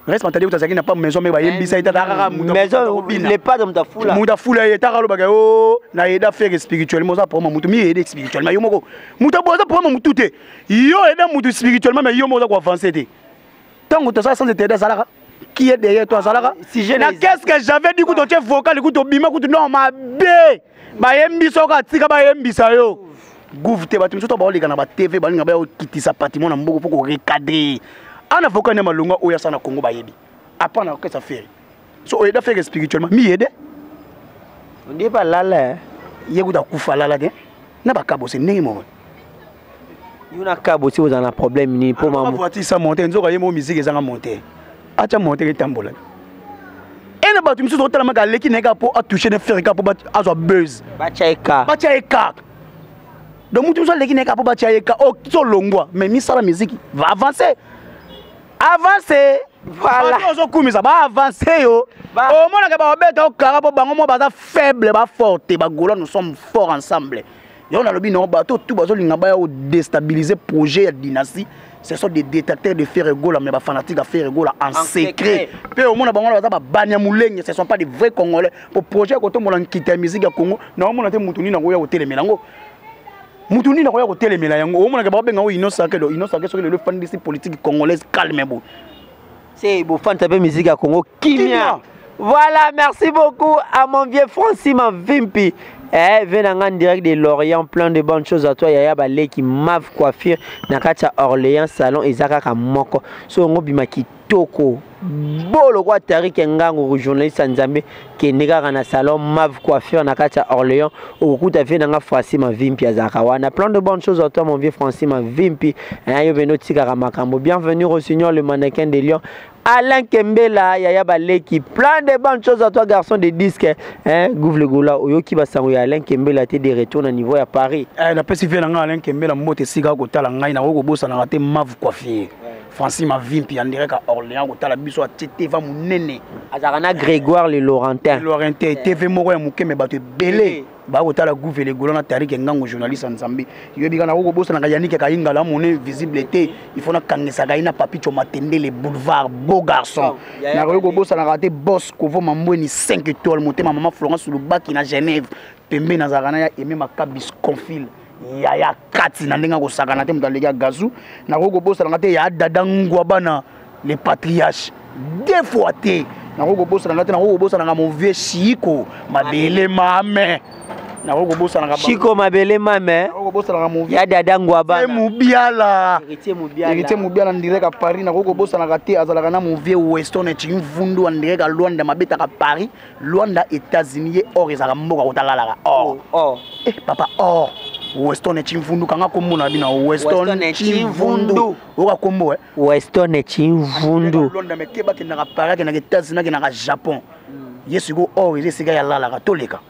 Rice Matadien kutu azalaki na pa maison me bayembisa ye tata kaka. Maison, les padres, moto afula. Moto afula ye taka alobaka o na yeda Ferre spirituellement. Oza problème motu mi yede spirituellement yo moko. Moto oza problème motu te, yo yeda motu spirituellement, mais yo moko oza koavance te. Ntango tozala sans intérêt, azalaka qui est derrière toi, azalaka Si na qu'est-ce que j'avais dit? Kutu otie vocal kutu obima kutu non mabe, bayembi soki atika bayembisa yo gouve te. Bato mosusu to baoleka na batv, balinga baya okitisa patrimoine na mboka mpo korecadre ana vocal ya malonga oyo asala na Congo. Bayebi apa na orchestre Ferre, so oyeda Ferre spirituellement, mi yede. Ondie pa lala, eh. Ye kuta akufa lala te na bakabose ndenge moko. Yo na kabo si ozala na problème nini mpo mamu voiture sa monte nzoka ye moko musique ezanga monte, atya monte etambola. Ene bato misusu otalamaka aleki na ye kaka mpo atouche ne Ferre, kaka mpo azwa buzz. Batya ye ka. Batya ye kaka. Donc mutu mosusu aleki na ye kaka mpo batya ye ka so longwa, mais misala musique va avancer, avance. Voilà. Bato ozokumisa baavance yo, omonaka babeta okara mpo bango mo baza faible, bafort te. Bagola, nous sommes forts ensemble. Yango nalobi nango, bato tu bazolinga baya kodéstabiliser projet ya dynastie, ce sont des détracteurs de Ferre Gola, mais bafanatique ya Ferre Gola en secret. Mpe omona bango wana baza babanya molenge, ce sont pas des vrais Congolais. Po projet ya kotombola nkita ya musique ya Congo, naomona te mutu nini akoya kotelemela yango, mutu nini akoya kotelemela yango. Omonaka babenga ngo union sacrée. Do union sacrée, soki lelo efandisi politique congolaise calme boye. C'est bofanta mpe musique ya Congo kimia. Voilà, merci beaucoup à mon vieux Francis Mavimpi. Eh, venant en direct de Lorient, plein de bonnes choses à toi, Yaya Baleki, Mav Coiffure, na kati ya Orléans, salon ezaka moko. So ngo bima kitoko. Bolo kwa Tarik Ngango, journaliste Nzambe, kende kaka na salon Mav Coiffure na kati ya Orléans, okokuta vieux nanga Francis Mavimpi azaka wana. Plein de bonnes choses à toi, mon vieux Francis Mavimpi. Eh, yo beno tikaka makambo. Bienvenue au Seigneur le mannequin de Lyon. Alain Kembela, Yaya Baleki, plein de bonnes choses à toi, garçon de disque. Hein, Gouv le Gola, oyoki basango ya Alain Kembela te de retour na niveau à Paris. Eh, napesi vieux na ngai Alain Kembela mbote esika kotala ngai. Nakoki kobosanaka te Mave Coiffure. Francis Mavimpi en direct à Orléans kotala biso atie teva monene. Azalaka na Grégoire le Laurentin. Laurentin TV moko ya moke me bato ebele bakotala gouve le Golo na Tarik Ngango, journaliste ya Nzambe. Yoyebi kaka nakokobosanaka Yannick Kayingala, mone visible te, il faut nakangisaka ye na Papicho Matendele boulevard, beau garçon. Nakoki kobosanaka te boss Kovo Mambweni 5 étoiles, motema mama Florence Lubaki na Genève. Pembeni nazalaka na ya Aimé Makabis Confil, yaya kati na ndenge akosakana te, moto aleki ya gazu. Nakoki kobosanaka te ya Dada Ngwabana le patriarche, deux fois te. Nakoki kobosanaka te, nakoki kobosanaka mon vieux Chico Mabele Mame. Nakoki kobosanaka Chico Mabele Mame. Nakoki kobosanaka mon vieux ya Dada Ngwabana Mubiala, Héritier Mubiala, Héritier Mubiala en direct à Paris. Nakoki kobosanaka te, azalaka na mon vieux Weston Chimvundu en direct à Luanda, mabetaka Paris, Luanda, États-Unis. Ye or ezalaka mboka kotalalaka or. Oh, eh papa, or Weston Chimvundu, kanga kombo na bino Weston Chimvundu, oka kombo eh Weston Chimvundu. Luanda, mais keba, kendaka Paris, kendaka États-Unis, kendaka Japon. Ye sikoyo or eza esika ya lalaka toleka.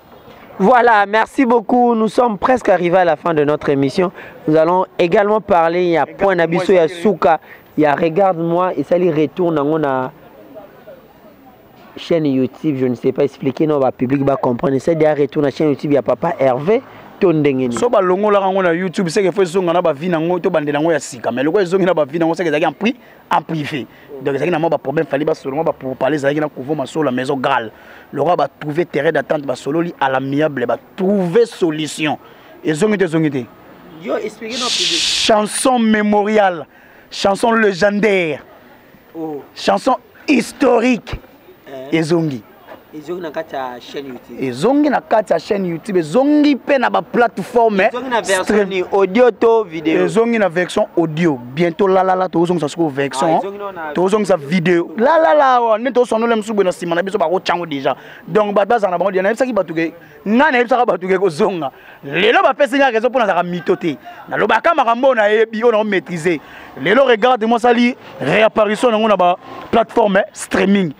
Voilà, merci beaucoup. Nous sommes presque arrivés à la fin de notre émission. Nous allons également parler, il y a Point Nabiso, il y a Souka, il y a Regarde-moi, et ça lui retourne on a chaîne YouTube, je ne sais pas expliquer, non, le public va comprendre. C'est déjà retourne la chaîne YouTube, il y a Papa Hervé. To ndenge nini? So balongolaka yango na YouTube, seke fo ezonga na bavi nango, to bandela yango ya sika. Mais lokola ezongi na bavi nango, seke ezalaki en prix en privé, donc ezalaki na mwa baproblème, fali basolo mwa bapourparler, ezalaki na couvo masolo maison grale. Lokola batrouve terrain d'attente, basololi à l'amiable, batrouve solution, ezongi te, ezongi te. Yo expliquer non public. Chanson mémoriale, chanson légendaire, oh, chanson historique, ezongi. Ezongi na kati ya chaîne YouTube. Ezongi na kati ya chaîne YouTube, ezongi mpe na baplateforme. Ezongi na version ni audio to video? Ezongi na version audio. Bientôt lalala tozongisa sikoyo version. Ah, ezongi na tozongisa video lalala awa nde tozosanola mosusu boye na nsima na biso bakotyango déjà. Donc bato bazala na bango dia. Nayebisaki bato ke ngai, nayebisaka bato ke kozonga lelo, bapesi ngai raison mpo nazalaka mito te, nalobaka makambo oyo nayebi, oyo naomaîtrise. Lelo Regarde moi asali réapparition nango na baplateforme streaming,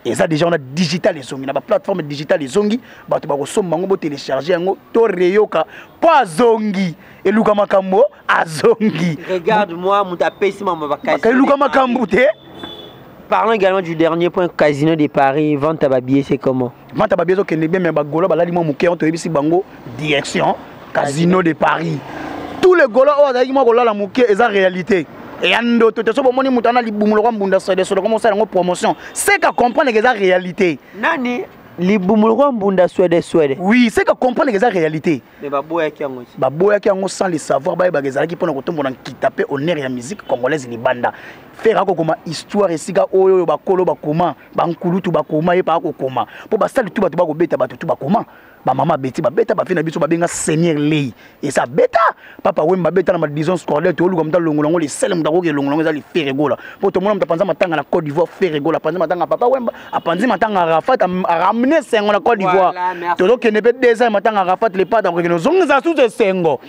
eza déjà wana digital, ezongi na baplateforme digital, ezongi, bato bakosomba yango, botélécharge yango, to reyoka mpo azongi, eluka makambo, azongi. Regarde moi, moto apesi mama bakasi. Eluka makambo te. Parlons également du dernier point, Casino de Paris, vente à billets, c'est comment? Vente à billets ezokende bien, mais bagolo balali mwa moke. Toyebisi bango direction Casino de Paris. Tous les golo oyo azalaki mwa kolala moke, eza réalité, eya ndoto te. So bomoni moto ana libumu lokwa mbunda swede solo, koma osala yango promotion, c'est qu'à comprendre que eza réalité. Nani libumu lokwa mbunda swede swede? Oui, c'est qu'à comprendre que eza réalité. Mais baboyaki yango ti. Baboyaki yango sans le savoir, bayebaka ezalaki mpona kotombola nkita mpe honneur ya musique congolaise libanda. Ferre akokoma histoire esika oyo oyo bakolo bakoma, bankulutu bakoma, ye pa akokoma mpo basali tu, bato bakobeta, bato tu bakoma, bamama beti babeta, bafe na biso babenga Seigneur Lei eza beta, Papa Wemba beta na badisons cordel. Tooluka moto alongola yango, lesele moto akoki elongola yango eza le Ferre Gola, mpo tomona moto apanza matanga na Côte d'Ivoire. Ferre Gola apanzi matanga ya Papa Wemba, apanzi matanga ya Arafat, aramener esengo na Côte d'Ivoire. Voilà, merci. Tozokende mpe 2 ans ya matanga ya Arafat, lepata akokende ozongisa susu esengo.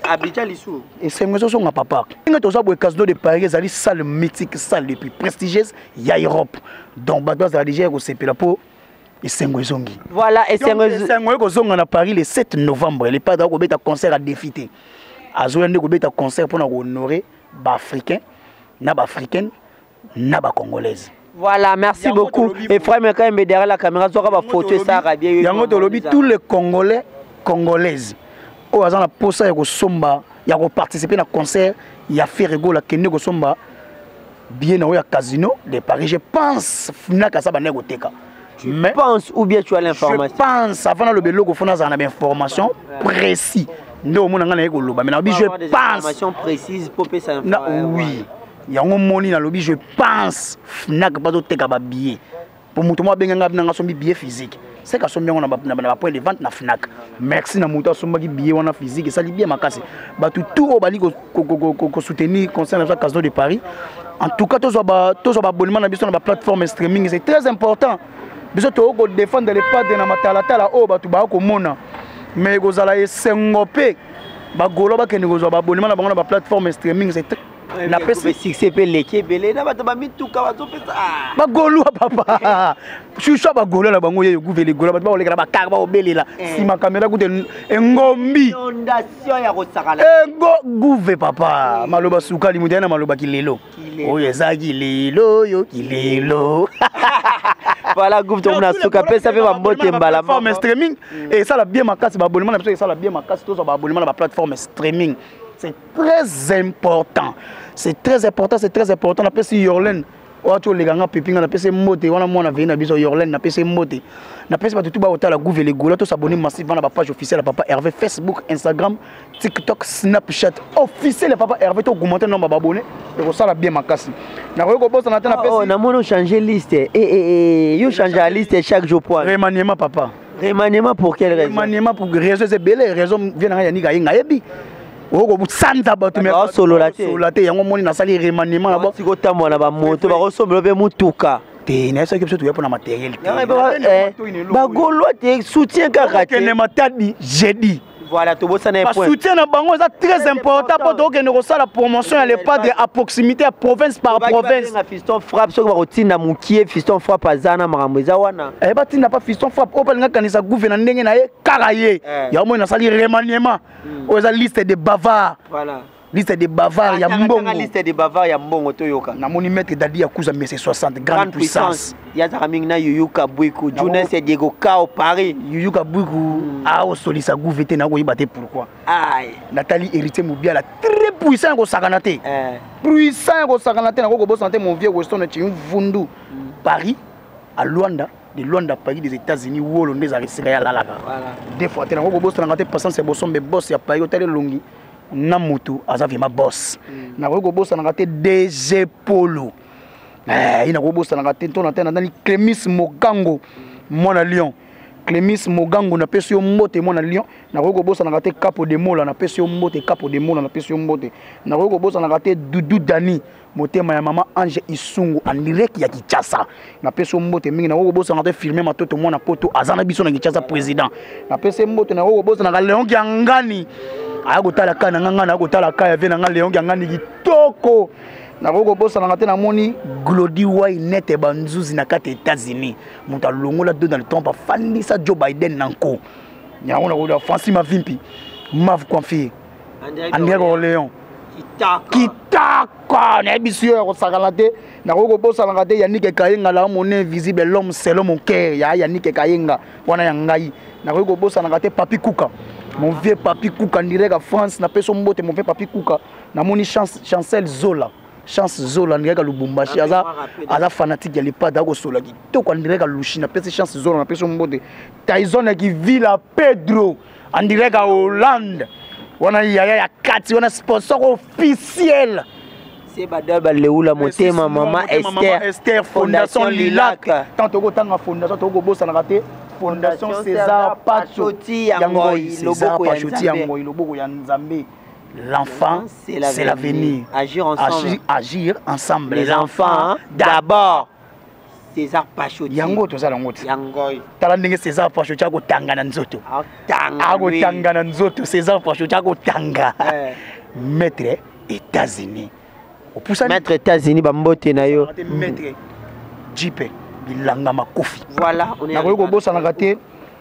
Abidjan lisu. Esengo ezozonga papa. Ndenge toza boye, Casino de Paris ezali salle mythique, salle le plus prestigieuse ya Europe. Donc bato bazala déjà ya kosepela mpo esengo ezongi. Voilà, esengo. Esengo ekozonga na Paris le 7 novembre. Le padre akobeta concert à défi te, azoya nde kobeta concert mpona kohonorer baafricain na baafricaine na bacongolaise. Voilà, merci Yango beaucoup. tolobi Et frère Mekayembe derrière la caméra, zoka ba photo ça rabie. Yango tolobi, tous les Congolais, Congolaises oyo aza na posa ya kosomba, ya koparticiper na concert ya Ferre Gola, kende kosomba billet na oyo ya Casino de Paris. Je pense Fnac aza bandeki koteka. Tu penses ou bien tu as l'information? Je pense. Avant naloba eloko, fo nazala na bainformation précis nde omona ngai naye koloba, mais nalobi je Avoir des pense. informations précises pour pesa. Na oui, yango moni nalobi je pense Fnac bazoteka babillet, po moto moko abenga ngai nanga asombi billet physique, seke asombi yango na bapoint de vente na Fnac. Merci na moto asombaki billet wana physique, esali bien makasi. Bato tout oyo bali kosoutenir concert na biso ya Casino de Paris, en tout cas tozwa baabonnement na biso na baplateforme streaming, c'est très important. Biso tokoki kodéfendre le padre na matalatala oyo bato baya komona, mais ekozala esengo mpe bagolo bakende kozwa baabonnement na bango na baplateforme streaming, c'est très Napesi succès mpe eleki ebele na bato bamituka bazopesa. Ah. Bagolwa papa, shusha bagolwa na bango yeyo gouve legola, bato bakoleka na bakar bakobelela nsima kamera kuta engombi inondation ya kosakana. Engo gouve papa, maloba sukali, moto ya na maloba kilelo. Oyo eza kilelo, oyo kilelo. Voilà, gouve, tomona suka, pesa mpe bambote mbala. Plateforme streaming esala bien makasi, baabonnement na biso esala bien makasi, tozwa baabonnement na baplateforme streaming, c'est très important, c'est très important, c'est très important. Napesi Yorlen oyo ati oleka nga pipi, nga napesi mbote wana, mwana vei na biso Yorlen, napesi mbote, napesi bato tu baotala Gouve Legola. Tosabone massivement na bapage officielle ya papa Hervé, Facebook, Instagram, TikTok, Snapchat officiel ya papa Hervé. Toaugmente nombre baabonné, ekosala bien makasi. Nakoki kobosana te, napesi Oh, namoni ochange liste. Eh, eh, yo change la liste chaque jour point. Remaniement, papa. Remaniement pour quelle raison? Remaniement pour raison eza ebele. Raison vie na ngai Yanika ye ngayebi okosanza bato. Baosolola te. Solola te. Yango moni nasali remaniement na bo sikotambola na bamoto, bakosombela mpe mutuka. Te, nayebisaki biso toya mpona matériel. Te, bagolwa te, soutien kaka te. Kende Matadi jeudi. Voilà, tobosana ye point. Soutien na bango eza très important mpo tokokende kosala promotion ya Le Padre à proximité ya province par province. Fiston Frappe, soki bakotinda mokie, Fiston Frappe aza na makambo eza wana. Eh, batinda pa Fiston Frappe oyo balinga kanisa gouve na ndenge na ye kaka ye. Yango moi nasali remaniement oyo eza liste de bavard. Voilà. Liste de bavard ya mbongo. Liste de bavard ya mbongo, toyoka. Namoni maître Dadi Yakuza, mese 60, grande puissance. Yazaka mingi na Yuyuka Bwiku, Junes, Diego Kao Paris. Yuyuka Bwiku aosolisa gouve te, nakoyeba te pourquoi. Natali Héritier Mobiala, très puissant ya kosakana te, puissant ya kosakana te. Nakoki kobosana te mon vieux Weston Chimvundu, Paris à Luanda, de Luanda Paris, des États-Unis wolo nde ezalaka esika ya lalaka deux fois te. Nakoki kobosanaka te Patience ya Bosombe, boss ya Paris, otali elongi na motu aza vraiment boss. Nakoki kobosanaka te DG Polo. Ye nakoki kobosanaka te ntona te. Natali Clémis Mogango, mwana Lion, Clémis Mogango, napesi yo mbote, mwana Lion. Nakoki kobosanaka te Capo de Mola, napesi yo mbote, Capo de Mola, napesi yo mbote. Nakoki kobosanaka te Dudu Dani, motema ya mama Ange Isungu, en direct ya Kinshasa, napesi yo mbote mingi. Nakoki kobosanaka te Firme Matoto, mwana poto, aza na biso na Kinshasa, président, napesi ye mbote. Nakoki kobosanaka Léon Kiangani, aya kotala ka na nga, nga naya kotala ka ya vie na nga, Léon Kiangani kitoko. Nakoki kobosanaka te, namoni Glodi Wai nete banzuzi na kati ya États-Unis, moto alongola Donald Trump, afandisa Joe Biden na nko yango. Nakoki Francis Mavimpi, Mav Confie, André Orléans kitaka, nayebisi yo ya kosakana te. Nakoki kobosanaka te Yannick Kayenga, la mon invisible, l'homme selon mon cœur ya Yannick Kayenga wana ya ngai. Nakoki kobosanaka te Papi Kuka, mon vieux Papi Kuka, direct ya France, napesi yo mbote, mon vieux Papi Kuka. Namoni Chance, Chancel Zola, Chance Zola, direct ya Lubumbashi, aza fanatique ya Lepada, akosola kitoko, direct ya Lushi, napesi Chance Zola, napesi yo mbote. Tyson ya Kivila Pedro, en direct ya Hollande wana, yaya ya kati wana, sponsor officiel. Se badal baleula motema mama Esther. Esther, Fondation Lilac. Tant tokotanga fondation, tokobosanaka te Fondation César Pachoti Yangoi, César Pachoti Yangoi, loboko ya Nzambe. L'enfant, c'est l'avenir. Agir ensemble. Agir, agir ensemble. Les enfants d'abord. César Pachoti. Yango tozala yango te. Yangoi. Tala ndenge César Pachoti akotanga na nzoto. Akotanga na nzoto. César Pachoti akotanga. Maître États-Unis. Opusani. Maître États-Unis, bambote na yo. Maître Jipe bilanga makofi. Voilà, on est. Nakoki kobosanaka te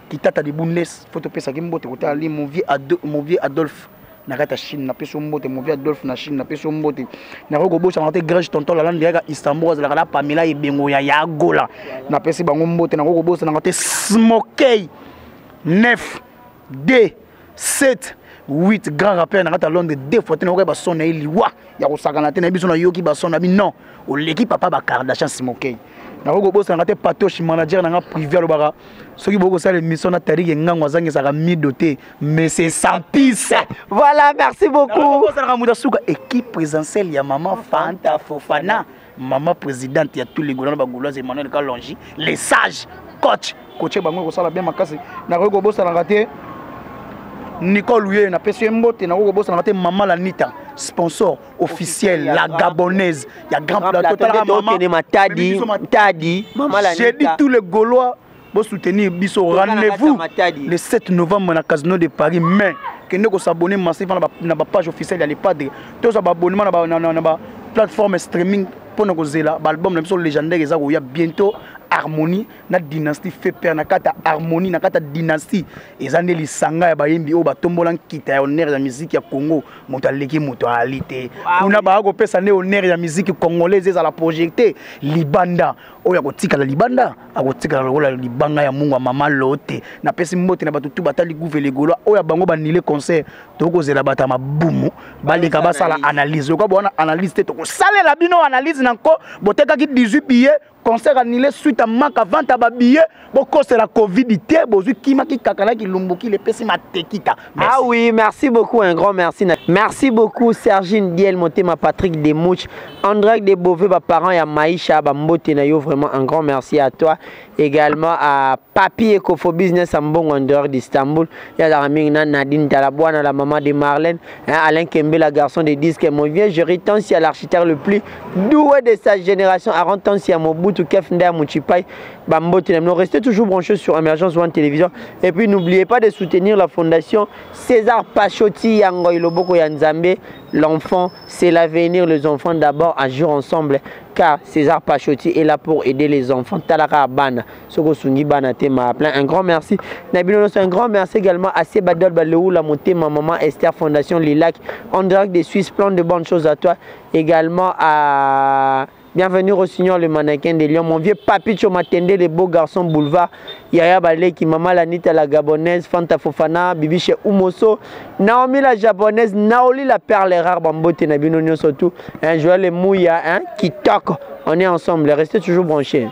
Kitata de Bundes, faut topesaki mbote kotala li mon vieux Ado, mon vieux Adolphe na kati ya Chine, napesi yo mbote, mon vieux Adolphe na Chine, napesi yo mbote. Nakoki kobosanaka te Grège Tonton Lalande yaka Istanbul, azalaka na Pamela Ebengo ya Yagola, napesi bango mbote. Nakoki kobosanaka te Smokey 9 2 7 8, grand rappeur na kati ya Londres, deux fois te. Nakoki bason na ye liwa ya kosakana te na biso, nayoki bason na bi non, oleki papa bakardashian Smokey. Nakoki kobosanaka te Patoche, manager na nga privé, alobaka soki bokosala émission na Tarik Engango, azangisaka mido te, mais c'est sans pisse. Voilà, merci beaucoup. Osalaka moto asuka équipe présidentielle ya mama Fanta Fofana, mama présidente ya tous les Gaulois na Bagauloise, Emmanuel Kalongi les sages, coach coach bango ekosala bien makasi. Nakoki kobosanaka te Nicole Uye, napesi ye mbote. Nakoki kobosanaka te mama Lanita, sponsor officiel, la Gabonaise ya Grand Plateau. Tokende Matadi, Tadi, mama Lanita. J'ai dit tous les Gaulois, bosoutenir biso. Rendez-vous le 7 novembre na Casino de Paris, mais Bokende kosabonner massivement na bapage officielle ya Le Padre. Tozwa baabonnement na baplateforme streaming mpona kozela baalbum na biso légendaire eza koya bientôt, Harmonie na Dynastie. Fait père na kati ya Harmonie, na kati ya Dynastie, eza nde lisanga ya bayembi oyo batombola nkita ya honneur ya musique ya Congo. Moto aleki moto ayali te kuna. Baya kopesa nde honneur ya musique congolaise ezala projeté libanda. Oyo akotikala libanda, akotikala lokola libanga ya mungu ya mama Lote. Napesi mbote na bato tu batali Gouve Legolo oyo ya bango banile concert. Tokozela bato ya mabumu baleka basala analyse. Lokola bowana analyse te, tokosalela bino analyse na nko. Botekaki 18 billets, concert annulé suite à manque à vente ya babillet. Bokosela Covid te, bozwi kimaki kaka na kilumbukili epesi matekita. Ah oui, merci beaucoup, un grand merci. Merci beaucoup, Sergine Diel Motema, Patrick Demouch, André de Beauvais, ba parents ya Maïcha, ba mbote na yo, vraiment un grand merci à toi. Également à Papi Ekofo Business Ambongo en dehors d'Istanbul. Il y a la na Nadine Talabouana, la maman de Marlène, hein, Alain Kembe, la garçon des disques, mon vieux Jerry Tansi, l'architecte le plus doué de sa génération, Aaron Tansi, Mobutu, Kef Nda Mouchipai, Bambote. Restez toujours branchés sur Emergence One Télévision. Et puis n'oubliez pas de soutenir la fondation César Pachoti Yangoy Loboko ya Nzambe. L'enfant, c'est l'avenir, les enfants d'abord, agir ensemble. Car César Pachoti est là pour aider les enfants. Talaka bana, Soko sungi bana tema plein. Un grand merci. Nabino, un grand merci également à Sebadol Baleou, la montée, ma maman Esther, Fondation Lilac, en direct des Suisses, plein de bonnes choses à toi. Également à Bienvenue Rossignol, le mannequin de Lyon. Mon vieux Papicho Matende, le beau garçon boulevard. Yaya Baleki, Maman Lanita la Gabonaise, Fanta Fofana, Bibiche Oumoso, Naomi la Japonaise, Naoli la perle rare, Bambote Nabino surtout. Un Joël Mouya, hein, qui toque. On est ensemble, restez toujours branchés.